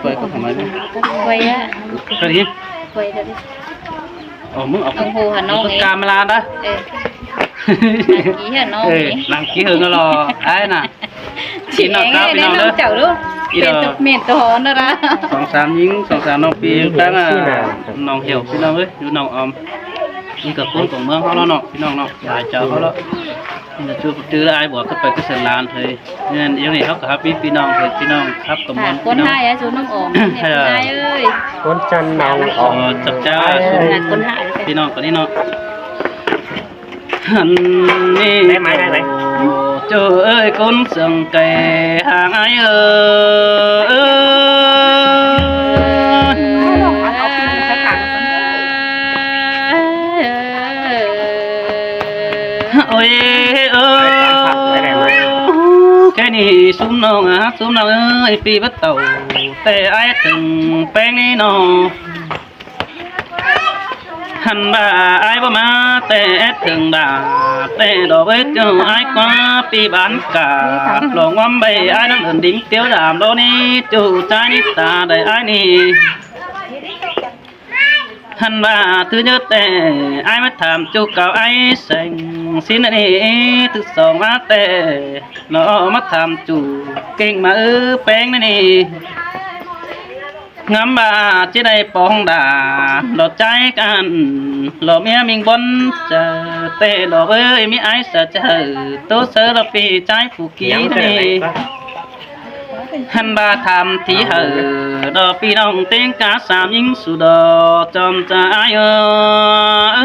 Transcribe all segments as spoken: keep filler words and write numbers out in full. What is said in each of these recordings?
Quay có thoải mái không? Quay á. Cái gì? Quay rồi đi. Ồ, muốn ở Đồng hồ Hà Nội ấy. Camera đó. Ừ. Đăng ký Hà Nội. Ừ, ấy. Đăng ký hơn đó lo. Ai nè. Chị nó em cao nghe phi đến nông nông đó. Chảo luôn. Ý Mệt là tục mệt tổ hòn đó ra. Song sám nhính, song sám nông phi. Dưi tăng à, nông hiểu phi nông ơi, dưi nông ôm. Ý cả cuốn của mương họ nó nọ, phi nông nọ, vài chảo họ đó. Nên là chưa tư là ai bỏ cái phải cái sân lan thôi. Nên yêu này hóc cả hấp phi nông thôi, phi nông hấp cả môn. Cuốn hai á, chú nông ôm, mệt hai ơi. Cuốn chân nông ôm. Ờ, chập chá ai ơi. Cuốn hai. Phi nông có đi nọ. Hẳn nê. Đấy, máy đây, máy. Ôi, chú ơi, con sương cây hàng ai ơi. Ôi, ơi. Cái này súng nông á, súng nông ơi, phi bắt tàu. Tê ai từng peng đi nọ. Hẳn bà ai báu ꞌmá ꞌtẹ ét thưng đả, ꞌtẹ đỏ bết ꞌchư ai ꞌquá phi bán cả. Lỏ ꞌnguám ꞌvạy ai ꞌnặn ơn đính tiếu đảm đỏ ꞌnị, ꞌchư ꞌchái ꞌnị ta đảy ai ꞌnị. Hẳn bà thứ nhất ꞌtẹ ai ꞌmá tham ꞌchư cáo ai seng. Sín ꞌnị thứ song ꞌmá ꞌtẹ nó ꞌmá tham ꞌchư kinh ꞌmá ư peng ꞌnị. Ngắm ꞌva ꞌchí đảy pong đả, lỏ ꞌchái căn, lỏ ꞌmía ꞌminh bón chaư, ꞌtẹ lỏ ꞌvới ꞌmí ai sa chaư, ꞌtố sáư lỏ phi ꞌchái phủ kí ꞌnị. Hẳn ꞌva tham thí hảư, đỏ phi nông ꞌtếng cá sam ꞌnhính su đỏ, chom cha ai ơi.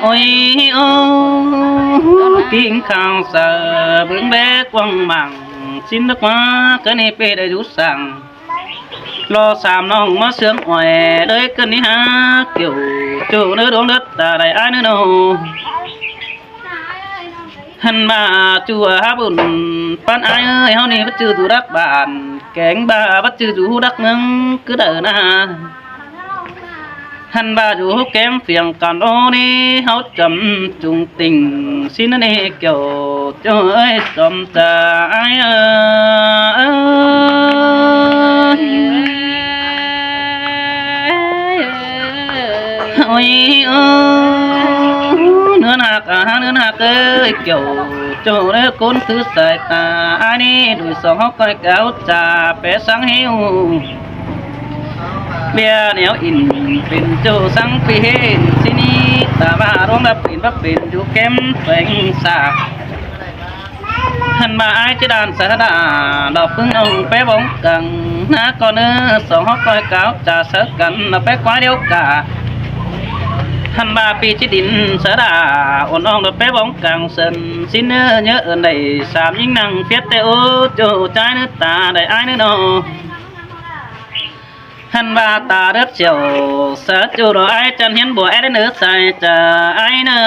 Ôi, ôi, ôi, kinh khang sa bướng bé quăng mảng, sín đức ꞌmá, cái ꞌnị pê đảy dú sảng. Lỏ sam nông ꞌmá sướng oai, đới cơn ꞌnị há kiểu, ꞌchư ꞌnớ đuống đất ta đảy ai ꞌnớ nô. Hẳn ꞌva ꞌchư há bun ꞌpắn ai ơi, ꞌháu ꞌnị bắt ꞌchư dú đắc bản, kéng ꞌva bắt ꞌchư dú hú đắc ꞌmướng cứ đảy ꞌnạ. Hẳn ꞌva dú hú kém phiêng căn ꞌnị, ꞌháu chăm chung tình, sín ꞌnị kiểu, ꞌchư ơi, chom cha ai ơi. Ôi, ơ, ꞌnứa ꞌnặc à, ꞌnứa ꞌnặc ơi, kiểu, ꞌchư ꞌnớ cốn thứ sai ta, ai ꞌnị, đuổi song hốc coi cáo cha, pé sáng hiu. ꞌViạk ꞌnéo in pên ꞌchư sáng phi hên, sín ꞌnị, ta ꞌva rong đắp pên, bắp pên, dú kém, peng sạc. Hẳn ꞌva ai ꞌchí đan sa đa, lỏ ꞌpứng ꞌnọng pé bóng căng, ꞌná ꞌcọ ꞌnớ, song hốc coi cáo, cha sáư căn, lỏ pé ꞌquá điêu cả. Hẳn ꞌva phi ꞌchí đin sa đa, ôn ꞌnọng lỏ pé bóng căng sân, sín ꞌnớ ꞌnhớ ơn đảy, sam ꞌnhính năng phiết ꞌtẹ ố, ꞌchư ꞌchái ꞌnớ ta đảy ai ꞌnớ nô. Hẳn ꞌva ta đớt siêu, sa ꞌchư lỏ ai chăn hiến bùa ét ꞌnớ sai cha ai ꞌnớ.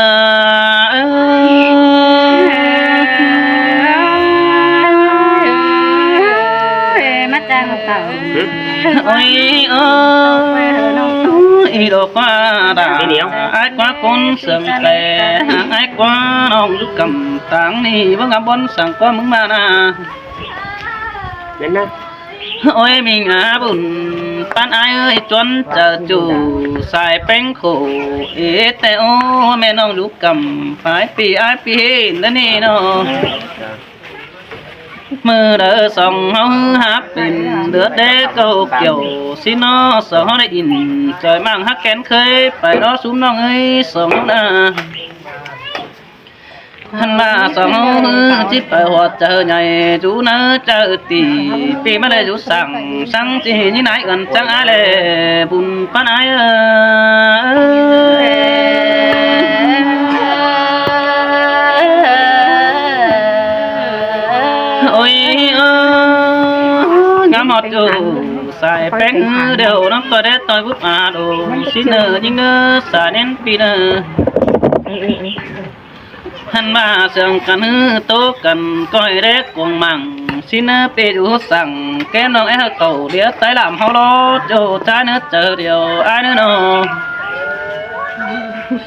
Ôi, ôi, ôi, ôi, ôi, đỏ ꞌquá đả. Đi nhiều. Ai ꞌquá cốn sương tè, ai ꞌquá nông dú căm táng ꞌnị, báu ngắm bón săng ꞌquá ꞌmướng ꞌmá ꞌnạ. Đến đó. Ôi, ꞌminh á bun ꞌpắn ai ơi, chuốn chaư ꞌchư sai peng khổ, ê ꞌtẹ ố, ꞌme nông dú căm, phái phi ai phi hên ꞌnớ ꞌnị nô. ꞌMự đaư song ꞌháu hứ háp pên, đứa đé câu kiểu, sín ꞌnọ song ꞌháu đảy in, choi mảng hắc kén khơi, pay đó súng nông ơi, song ꞌháu ꞌnạ. Hẳn ꞌva song ꞌháu ꞌhứ ꞌchí pay ꞌhọt chaư nhảy, dú ꞌnớ chaư tỉ, phi ꞌmá đảy dú săng, săng ꞌchí ꞌnị nái ơn chắng ai lẻ, bun ꞌpắn ai ơi. Ôi, ơ, ngắm ꞌhọt ꞌchư sai peng ꞌhứ điêu, ꞌnắm ꞌtoi đé ꞌtoi búp a đô, sín ꞌnớ ꞌnhính ꞌnớ sai ꞌnén phi ꞌnớ. Hẳn ꞌva sương căn ꞌhứ ꞌtố căn coi đé cuông mảng, sín ꞌnớ pê dú săng, kém nông é hảư khảu điế tái làm ꞌháu lo, ꞌchư ꞌchái ꞌnớ chaư điêu ai ꞌnớ nô. Hák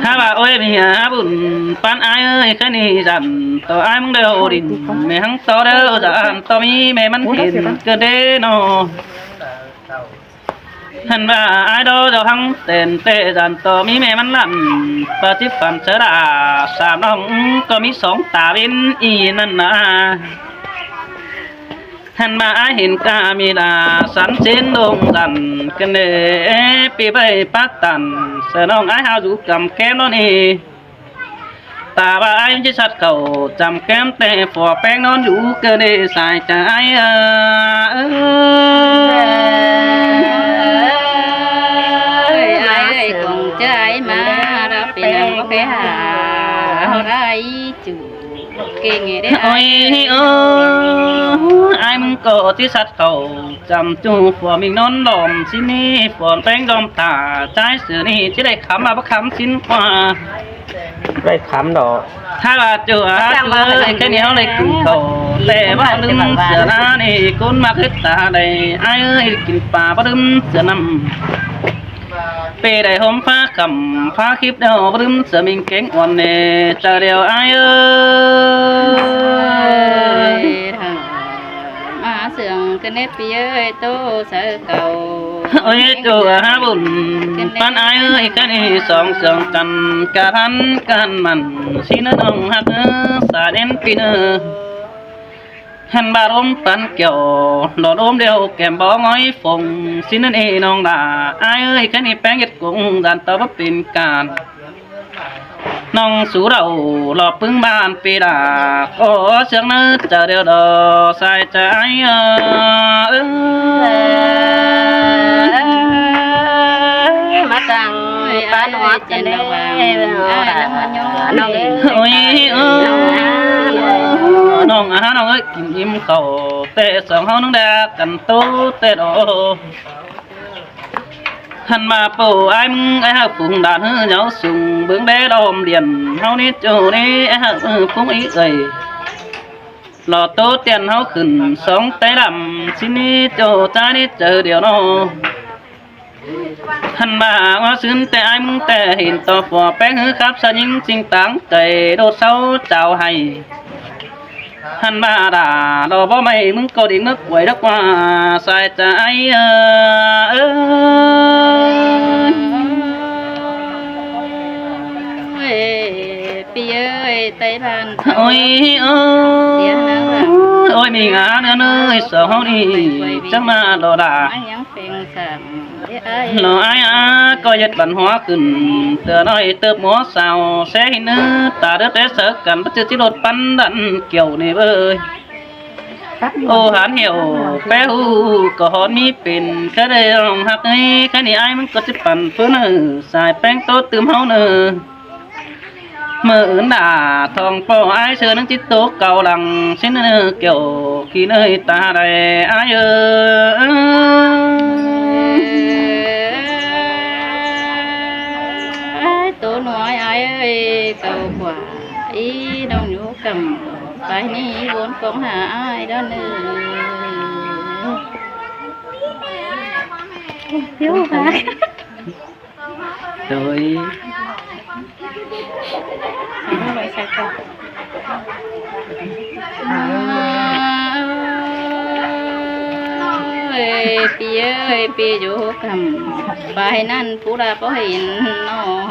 ꞌva ôi ꞌmí hả bun ꞌpắn ai ơi, ꞌkhạy ꞌnị dản ꞌto ai ꞌmứng đeo đin, ꞌmí hăng ꞌto đeo dản ꞌto ꞌmí ꞌmí ꞌmắn hên ꞌcọ đê ꞌnọ. Hẳn ꞌva ai đó dô hăng tẻn tê dản ꞌto ꞌmí ꞌmí ꞌmắn lăn, ꞌpa chip phản sớ đa sam ꞌnọng ꞌcọ ꞌmí song ta bên ꞌnị ꞌnặn ꞌna. Hẳn ꞌva ai hên ꞌca ꞌmí đa sắn sến đông dản ꞌcọ đê ꞌpi ꞌvạy pát tản sớ ꞌnọng ai hao dú căm ꞌkém ꞌnọn ꞌnị. Ta ꞌva ai ꞌchí sắt khảu chăm ꞌkém ꞌtẹ phua ꞌpéng ꞌnọn dú ꞌcọ đê sai chaư ai ơ. Ơi, ai ơi, cuông chaư ai ꞌmá, ꞌpéng ꞌpéng hả, ꞌhọt ai chu kê nghe đê. Ôi ơ, ai ꞌmứng ꞌcọ ꞌchí sắt khảu chăm ꞌchu phua ꞌmí ꞌnọn lom ꞌsịn ꞌnị, phua ꞌpéng lom ta, chaư sớ ꞌnị ꞌchí đảy khắm ꞌva báu khắm ꞌsịn ꞌqua. Đảy khắm đó. Hák ꞌva chu hák ꞌchư ơi, ꞌkhạy ꞌnị ꞌháu đảy kin khảu, ꞌtẹ ꞌva ꞌlứm sớ ꞌnị, ꞌcốn ꞌmặc ꞌhịt ta đảy, ai ơi, kin pa báu ꞌlứm sớ ꞌnặm. Pê đảy hôm phá khắm, phá khíp đeo, báu ꞌlứm sớ ꞌmính kéng uôn ꞌnê, chaư đeo ai ơi. Ơi, thảo, ꞌmá sương ꞌcọ ꞌnê ꞌpi ơi, ꞌtố saư cảu. Ôi, ꞌchua hả bun ꞌpắn ai ơi, ꞌkhạy ꞌnị song sương căn, ꞌca hăn căn mẳn, ꞌsịn ꞌnọng hák ơ, sa đen ꞌpi ꞌnơ. Hẳn ꞌva ꞌlốm ꞌpắn kiẻo, lỏ ꞌlốm đeo kẻm bó ngói phông, ꞌsịn ꞌnặn ê ꞌnọng đa, ai ơi, ꞌkhạy ꞌnị ꞌpéng ꞌdệt cuông dản ꞌto báu pên căn. ꞌNọng sú đaư lỏ ꞌpứng ꞌban ꞌpi đa, ꞌcọ sương ꞌnớ chaư đeo đó sai chaư ai ơ. Ơ, ꞌmá chăng ꞌpá ꞌnọt chen đaư ꞌva, ꞌnọng ơi. Ôi ơ, ꞌnọng ơi, ꞌnọng ơi, kin ím khảu ꞌtẹ song ꞌháu ꞌnưng đa căn ꞌtố ꞌtẹ đó. Hẳn ꞌva ꞌpo ai ꞌmứng ai hảư phung đan ꞌhứ nháu sung bướng đé đom điên ꞌháu ꞌnị ꞌchu ꞌnị ai hảư ꞌmứ phung ꞌí ơi. Lỏ ꞌtố tiên ꞌháu khửn song té lăm ꞌsịn ꞌnị ꞌchu chaư ꞌnị chaư điêu ꞌnọ. Hẳn ꞌva ꞌmá sưn ꞌtẹ ai ꞌmứng ꞌtẹ hên ꞌto phua ꞌpéng ꞌhứ khắp sa ꞌnhính ꞌsinh táng cay đô sáu chảu hay. Hẳn ꞌva đa lỏ báu ꞌmạy ꞌmứng ꞌcọ đi ꞌnớ quay đắc ꞌva sai chaư ai ơ. Ơi, ꞌpi ơi, tai ban. Ôi ơ. Ôi ꞌmí ngả ꞌnớ ơi, song ꞌháu ꞌnị chắng ꞌmá lỏ đa. Lỏ ai a, ꞌcọ ꞌdệt văn hóa khửn, ꞌtưa ꞌnọi tớp múa sao, sé hên ꞌnớ, ta đớt đé saư căn, báu ꞌchư ꞌchí lột ꞌpắn đăn kiẻo ꞌnị ꞌvới. Ô hán hiẻo, pé hu, ꞌcọ hón ꞌmí pên, ꞌkhạy đảy ꞌnọng hák ơi, ꞌkhạy ꞌnị ai ꞌmứng ꞌcọ ꞌchí păn ꞌpưa ꞌnơ, sai ꞌpéng ꞌtố tứm ꞌháu ꞌnơ. ꞌMự ứn đa thong ꞌpo ai sơ nắng ꞌchí tố cau lăng ꞌsịn ꞌnơ kiẻo kin ơi ta đảy ai ơ. Ai ꞌtố ꞌnọi ai ơi, cau ꞌquá, ꞌí ꞌnọng dú căm, ꞌpai ꞌnị ꞌvốn cong hả ai đó ꞌnơ. Hiếu hả? Rồi. Ơi, ꞌpi ơi, ꞌpi dú căm. ꞌPai ꞌnặn pú đa báu hên ꞌnọ.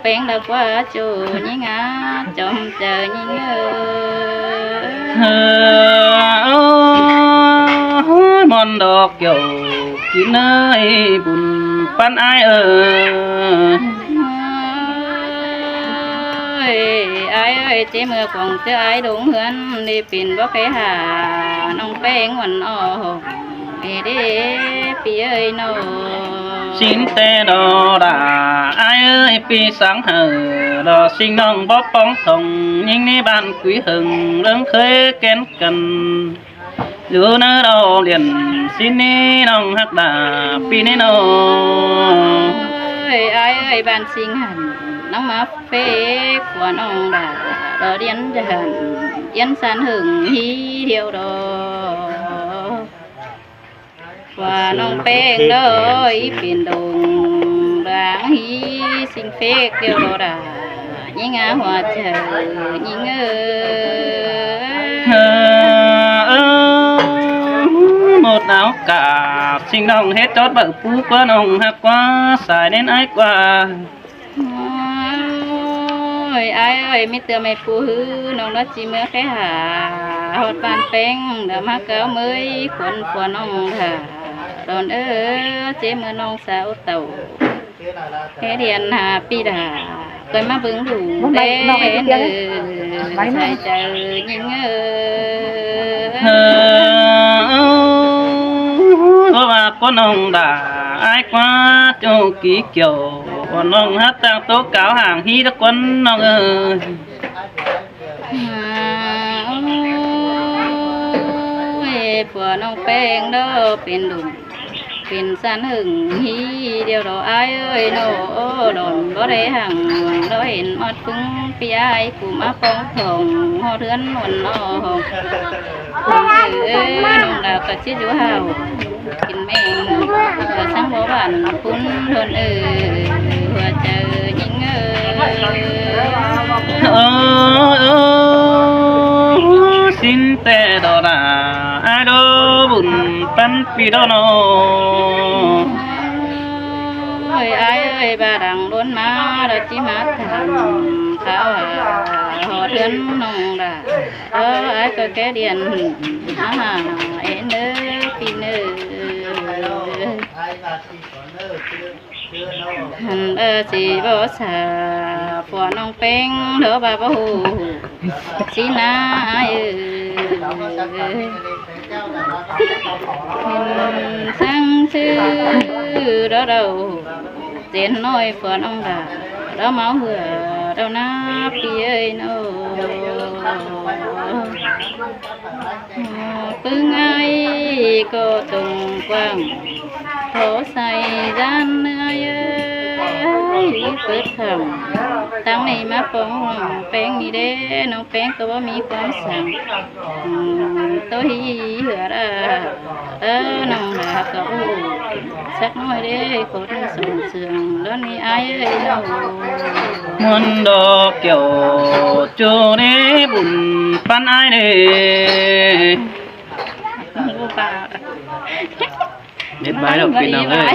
ꞌPéng đa ꞌquá ꞌchu ꞌnhính á, chom chaư ꞌnhính ơ. Ơ, ơ, ꞌmón đaư kiẻo kin ơi, bun ꞌpắn ai ơ. Ơi, ai ơi, ꞌchí ꞌmưa cuông ꞌchớ ai đông ꞌhướn, đi pên báu khay hả, ꞌnọng ꞌpéng ꞌmuôn ꞌnọ. Ê đê, ꞌpi ơi ꞌnọ. ꞌSịn ꞌtẹ đó đa, ai ơi, ꞌpi sáng hảư, đó ꞌsịn ꞌnọng báu póng thong, ꞌnhính ꞌnị ꞌban quí hưng, ꞌlớng khới kén căn. Dú ꞌnớ đó điên, ꞌsịn ꞌnị ꞌnọng hák đa, ꞌpi ꞌnị ꞌnọ. Ơi, ai ơi, ꞌban ꞌsịn hẳn, ꞌnọng ꞌmá phế, ꞌquá ꞌnọng đa, đó điên hẳn, điên san hưng, hí điêu đó. ꞌQuá ꞌnọng ꞌpéng đó, ꞌí pên đông, Bang hí ꞌsịn phét điêu đo đa, ꞌnhính a hua chaư ꞌnhính ơi. Một áo cà ꞌsịn ꞌnọng hét chót báu pú ꞌquá ꞌnọng ꞌhặc ꞌquá sai ꞌnén ải ꞌquá. Ôi, ải ơi, ꞌmí ꞌtưa ꞌmí pú ꞌhứ ꞌnọng ꞌnớ ꞌchí ꞌmứa khé hả ꞌhọt ꞌván ꞌpéng, đa ꞌmá cáo ꞌmới khuôn phua ꞌnọng hả. Đon ơ, ꞌchí ꞌmứa ꞌnọng sa ꞌtạu khé điên hả pi đa. Cơi ꞌmá bớng đu ꞌlế nư sai chaư ꞌnhính ơi. Ơ, ꞌquá ꞌnọng đa, ải ꞌquá ꞌchu kí kiẻo, ꞌnọng hák ꞌtáng tô cáo háng hí đa ꞌquá ꞌnọng ơi. Ôi, phua ꞌnọng ꞌpéng đo pên đung pên san hưng hí điêu đo ải ơi ꞌnọ. Đon báu đảy hăng đo hên ꞌmọt ꞌpứng pi ải phủ ꞌmá phóng thỏng ꞌhọt ꞌhướn ꞌmuôn ꞌnọ. Ôi, ꞌnọng đa ꞌcọ ꞌchí dú hảu kin ꞌmeng, ꞌcọ sắng báu bản phún ꞌhướn ơi, hua chaư ꞌnhính ơi. Ơ, ơ, ꞌsịn ꞌtẹ đo đa, ải đo bun ꞌpắn pi đo ꞌnọ. Ôi, ải ơi, ba đang đốn ꞌmá, đa ꞌchí ꞌmá tham kháo hả ꞌhọt ꞌhướn ꞌnọng đa. Ơ, ải ꞌcọ khé điên, á hả, ên ơ, pi ꞌnơ. Hẳn ꞌva ꞌchí báu sa, phua ꞌnọng ꞌpéng đo ba báu hủ, ꞌchí ꞌná ải ơi. Hên sắng ꞌsứ đo đau, ꞌdệt ꞌnọi phua ꞌnọng đa, đo ꞌmáu hưa đo ꞌná pi ơi ꞌnọ. ꞌPứng ải ꞌcọ tông quảng, thó sai gian ꞌnớ ải ơi, ꞌlí pớt khẳng. Táng ꞌnị ꞌmá phóng ꞌpéng ꞌnị đé, ꞌnọng ꞌpéng ꞌcọ báu ꞌmí ꞌquám săng. Ừm, tô hí hứa đa, ơ, ꞌnọng đa ꞌcọ ú, sắc ꞌnọi đé, khốn sung sương, đón đi ải ơi ꞌnọ. ꞌMuôn đo kiẻo ꞌchu đé bun ꞌpắn ải đé. Mết bái lỏ ꞌpi ꞌnọng ơi.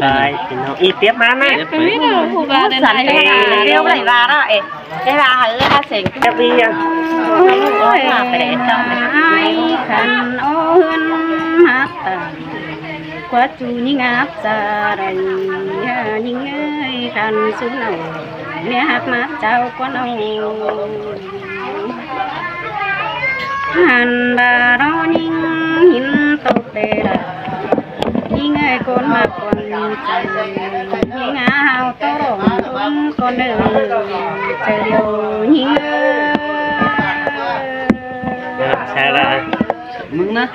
Bái ꞌpi ꞌnọng. Ý tiếp ꞌmá ꞌnớ. Tiếp ꞌmá. Ú sắn ꞌlẹo đảy ꞌva đó, ê. Đảy ꞌva hảư ꞌva seng. Tiếp đi à. Ôi, ôi, ải khăn ô hươn mát tàng. ꞌQuá ꞌchu ꞌnhính áp sa đảy, ꞌnhính ơi, khăn sú nảu, ꞌmía ꞌhặc mát chảu ꞌquá ꞌnọng. Hẳn ba đo ꞌnhính hên tô tê đa, ꞌnhính ơi, ꞌcốn ꞌmặc quảng chăng, ꞌnhính ꞌhá hảu tô rong ꞌcốn ꞌcốn ơi, chaư điêu ꞌnhính ơi. Sai ꞌva. Mưng ꞌnớ.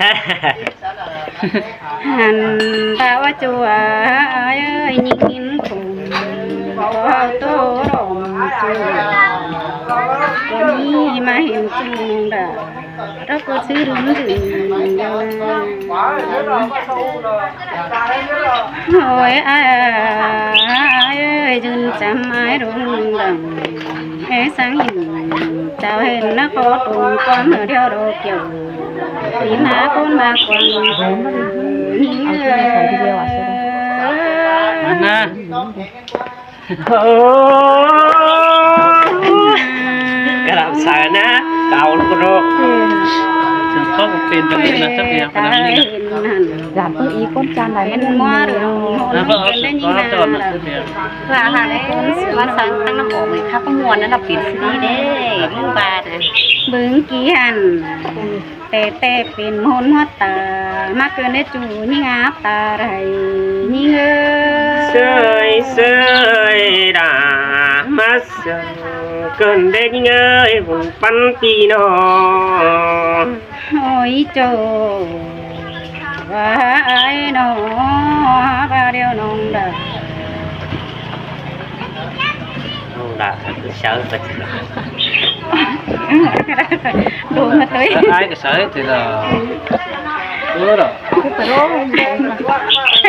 Hẳn ta ꞌva ꞌchu ải ơi, ꞌnhính hên khủng, ꞌcốn hảư tô rong ꞌchu, ꞌcốn ꞌnị ꞌmá hên ꞌchu đa, ꞌcọ ꞌcọ ꞌsứ đun dưn. Ôi ải ơi, dưn chăm ải đun đăng. Ê, săng hên chảu hên ꞌnớ ꞌcọ tông ꞌquám hảư điêu đo kiẻo. Hên ꞌná ꞌcốn ꞌmặc quảng. Ăn ꞌnớ. Ơ. Cả làm sao ꞌnớ, cáo ꞌlụk ꞌcọ. Chăng khók ꞌcọ pên tăm ꞌnị ꞌnớ, chắc là khả năng ꞌnị. Dản ꞌpứng í ꞌcốn chan lai ꞌmắn ꞌnớ. Ơ, báu, báu, báu, báu, báu. Và hả lẽ ꞌcốn sướng sướng tăng năm ổ người khắp ꞌmá muôn ꞌnớ là pên ꞌsứ đi đé, ꞌmướng ba đé. Bớng ký hẳn, té té pên ꞌmôn ꞌhuá ta, ꞌmá cơn đé ꞌchu ꞌnhính áp ta đảy, ꞌnhính ơi. Sơi sơi đa, ꞌmá sơi cơn đé ꞌnhính ơi, bun ꞌpắn ꞌpi ꞌnọng. Ôi ꞌchu, ꞌva ải ꞌnọ, ꞌva điêu ꞌnọng đa. ꞌNọng đa, ꞌcọ sáư ꞌva ꞌchu. Đu ꞌmá tui. Ải ꞌcọ sáư ꞌchu đa. Đu đa.